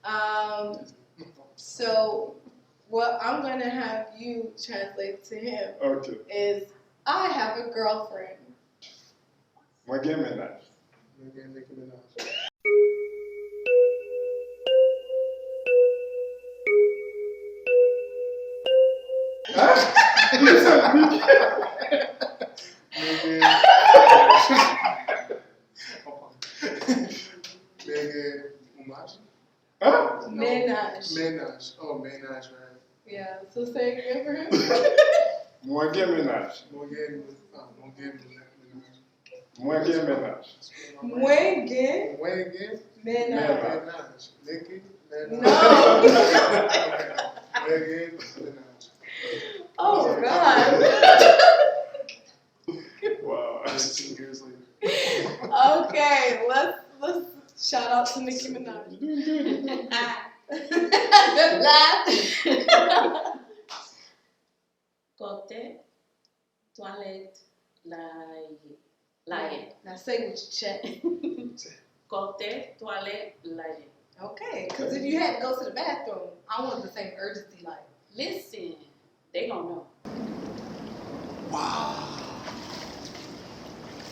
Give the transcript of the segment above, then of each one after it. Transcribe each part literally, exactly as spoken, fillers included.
Um, so what I'm gonna have you translate to him Ok. is I have a girlfriend. Mwen gen mennaj. Mwen gen Nicki Minaj. Hein? Mwen gen. Mwen gen omaj. Hein? Mennaj. Mennaj. Oh, mennaj, right. Yeah, so say it again for him. Mwen gen mennaj. Mwen gen, ah, mwen gen mennaj. Mwen gen mennaj. Mwen gen Mwen gen mennaj. mennaj. Nicki Minaj. No. Mwen gen mennaj. Oh God. Wow. Thirteen years later. Okay, let's let's shout out to Nicki Minaj. You're doing good. You're doing good. Laugh. Kòtè, twalèt, layen. Layen. Now say it with your chest. Kòtè, twalèt, layen. Okay, because if you had to go to the bathroom, I want the same urgency. Like, Listen, they gonna know. Wow.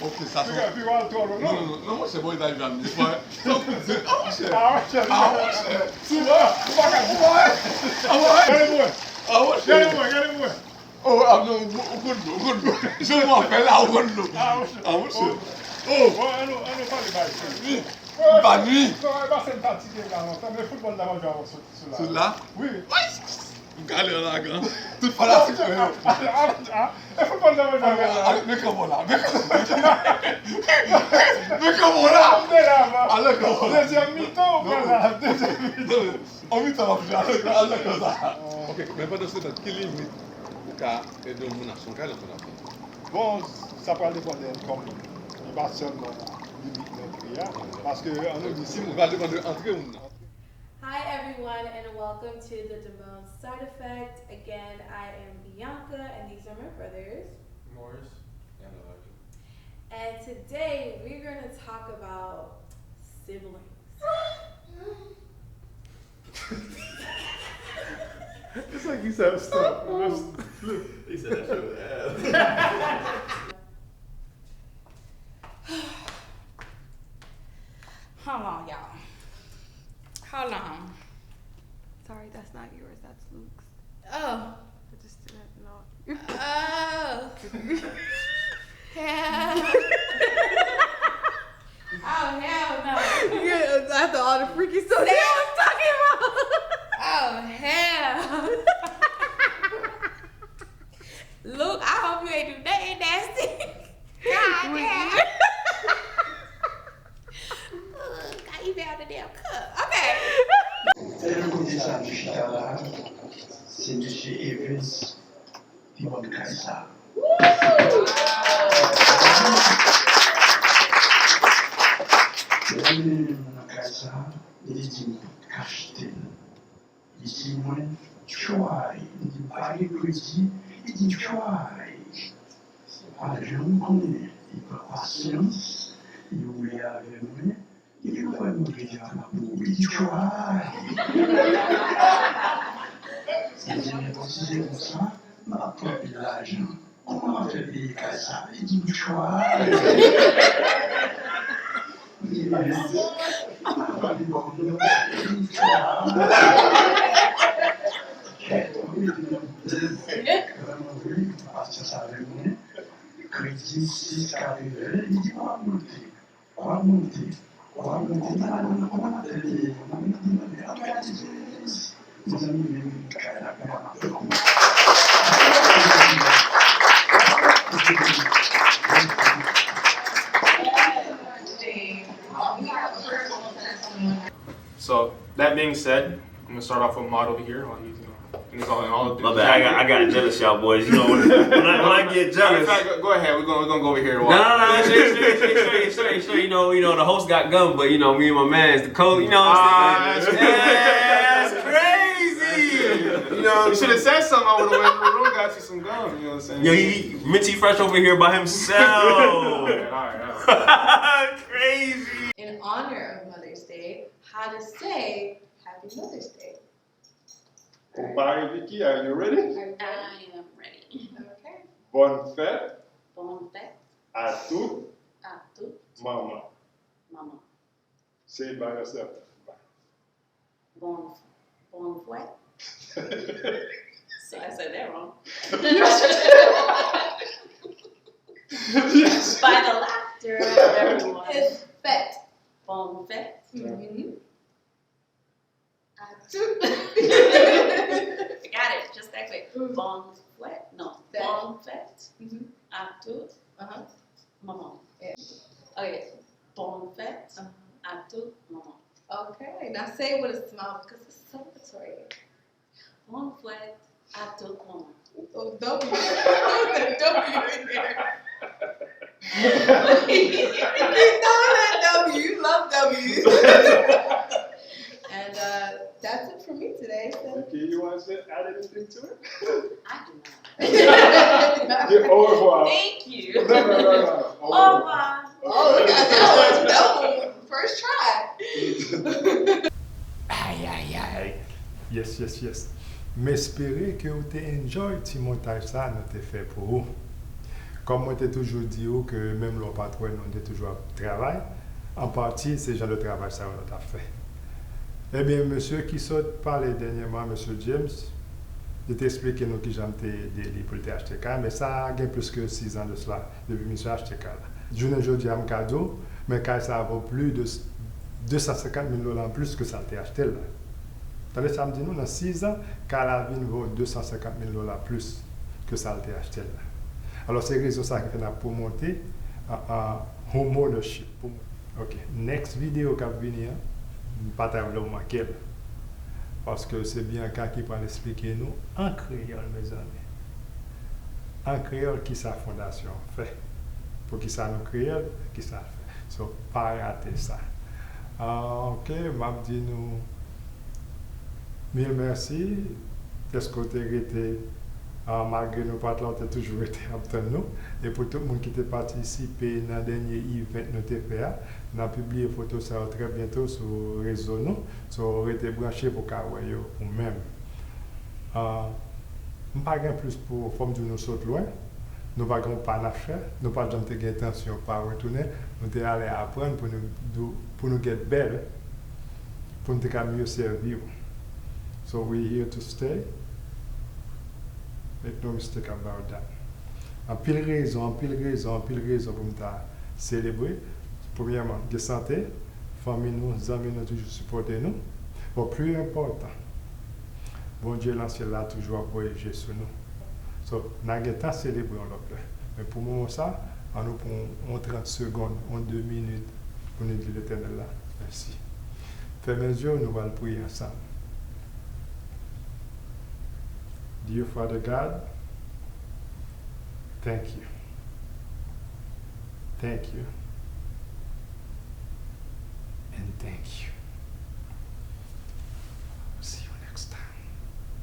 Ok, sa se. Piga, piga alto, Non, non, non, non, monchè, bon, li ta rive a miswa. Non, monchè. Ah, monchè. Ah, monchè. Sou mwen. Ou pa ka, ou pa. Ah, mwen. Gade mwen. Ah, monchè. Gade mwen, gade mwen. Oh, ah, non, ou, ou konn dlo, ou konn dlo. Jan w ap fè la, ou konn dlo. Ah, monchè. Ah, monchè. Oh. Bon, ann nou, ann nou pale bagay serye. M pa nwi. Non, e pa se m fatige la lontan, men foutbòl la pa jwe avan soti sou la. Sou la? Wi. M ka ale an lagan. Tout fanatik mwen yo. Ah, ah, ah. E foutbòl la pa jwe avan la. Ale, men kòman la? Men kòman la? Men kòman la? M te la avan. Ale kòman la? Dezyèm mitan, ou pral la. Dezyèm mitan. Non, men, an mitan w ap jwe ale, ale kòman sa? Ok, men pandan se tan, ki limit ou ka ede yon moun achte yon kay lè w fin achte? Bon, sa pral depann de income mwen. E pa sèlman limit nan pri a. Paske, ann nou di, si Li va depann de antre moun nan. Hi everyone and welcome to the Demone Side Effect. Again, I am Bianca and these are my brothers. Morris. And today we're going to talk about siblings. It's like you said stop. He said that shit was ass. Hold on, y'all. Hold on. Sorry, that's not yours. That's Luke's. Oh, I just didn't know. oh. Hell. Oh, hell no. Yeah, after all the freaky stuff See you what was talking about. Oh, hell. Luke, I hope you ain't do nothing nasty. God damn. Look, I even have the damn cup. Okay. Sèl kote sa nou chita la, se Mesye Evans, ki vann kay sa. Lè m mennen l nan kay sa, li di m k achte l. Li di mwen, tchway. M di m pa gen kredi. Li di tchway. Paske jan m konnen li pran pasyans, li woule avè mwen, li kwè m deja pran pou li tchway. Li di, men bon, si se konsa, m ap pran pil lajan. Kòman m ap fè peye kay sa? Li di m tchway. M di, men, m ap pale bò m nan, li di m tchway. Kèt, m mete nan bouzen. Vrèman vre, pasyans avè mwen. Kredi sis katreven, li di m ap monte. Kwa monte, kwa monte, m al nan kòmantè li, mwen menm di mwen, men an gade James. Mezanmi, men kay la, kay la, m ap tankou. So, that being said, I'm gonna start off with Mod over here while he's, you know, and it's all, and all My bad, I got, I got jealous, y'all boys. You know, when, when, I, when I get Matter of jealous. Fact, go, go ahead, we're gonna, we're gonna go over here. No, no, no, straight, straight, straight, straight, straight, straight. You know, you know, the host got gum, but you know, me and my man's the coach. You know what I'm saying? Ah, that's crazy. You know, you should have said something. I would have went in the room, got you some gum. You know what I'm saying? Yo, he, he Minty Fresh over here by himself. All right, all right, all right. Crazy. In honor of Mother's Day, how to say Happy Mother's Day. Ou pare, Vicky? Are you ready? Are you ready? I am ready. Okay. Bonne fête Bonne fête à toutes à toutes mamans. Mamans. Say it by yourself. Bonne, bonne fête. So I said that wrong. Yes. By the laughter of everyone. It's fête. Bonne fête. Mm-hmm. À toutes. Got it. Just that quick. Bonne fête. No. Fête. Bonne fête Mm-hmm. à toutes Uh-huh. mamans. Yeah. Okay. Bonne fête Uh-huh. à toutes mamans. Okay. Now say it with a smile because it's celebratory. Bonne fête à toutes mamans. Oh, W. W in there. You know that W. You love W's. And uh, that's it for me today. So. Vicky, you want to add anything to it? I do not. Yeah, au revoir. Thank you. No, no, no, no, no. Au revoir. Oh, look at that. That was, that was first try. Ay, ay, ay. Yes, yes, yes. M espere ke ou te enjoy ti montaj sa nou te fè pou ou. Kòm mwen te toujou di ou ke menm lè w pa t wè nou, nou te toujou ap travay, an pati se jan de travay sa yo nou t ap fè. Ebyen, mesye ki sot pale dènyèman, mesye James, li te eksplike nou kijan m te ede li pou l te achte kay, men sa gen plis ke sis an de sila, depi misye achte kay la. Jounen jodi a, m ka di w, men kay sa a vo plis de de san senkant mil dola anplis ke sa l te achte l la. Tande sa m di nou, nan sis an, kay la vin vo de san senkant mil dola plis ke sa l te achte l la. Alò, se rezon sa ki fè n ap pwomote an, an homeownership. Pou mwen. Ok, next video k ap vini an, m pa ta vle w manke l. Paske se Bianca ki pral eksplike nou an kreyòl, mezanmi. An kreyòl, kisa fondasyon an fè. Poukisa nou kreye l, kisa l fè. So, pa rate sa. Ah, ok, m ap di nou mil mèsi dèske w te rete, ah, malgre nou pa t la, w te toujou rete ap tann nou. E pou tout moun ki te patisipe nan dènye event nou te fè a, n ap pibliye foto sa yo trè byento sou rezo nou. So, rete branche pou w ka wè yo ou menm. Ah, m pa gen plis pou, fò m di w, nou sot lwen. Nou pa gen yon pa n ap fè. Nou pa t janm te gen entansyon pa retounen. Nou te ale aprann pou nou, pou nou get better, pou nou te ka mieux sèvi w. So we here to stay. Make no mistake about that. Anpil rezon, anpil rezon, anpil rezon pou m ta selebre. Premyèman, gen sante, fanmi nou, zanmi nou toujou sipòte nou. Bon, pli enpòtan, Bondye nan syèl la toujou ap voye je sou nou. So, n a gentan selebre yon lòt lè. Men pou moman sa, an nou pran yon trant segonn, yon de minit pou nou di Letènèl la mèsi. Fèmen zye w, nou pral priye ansanm. Dear Father God, thank you. Thank you. And thank you.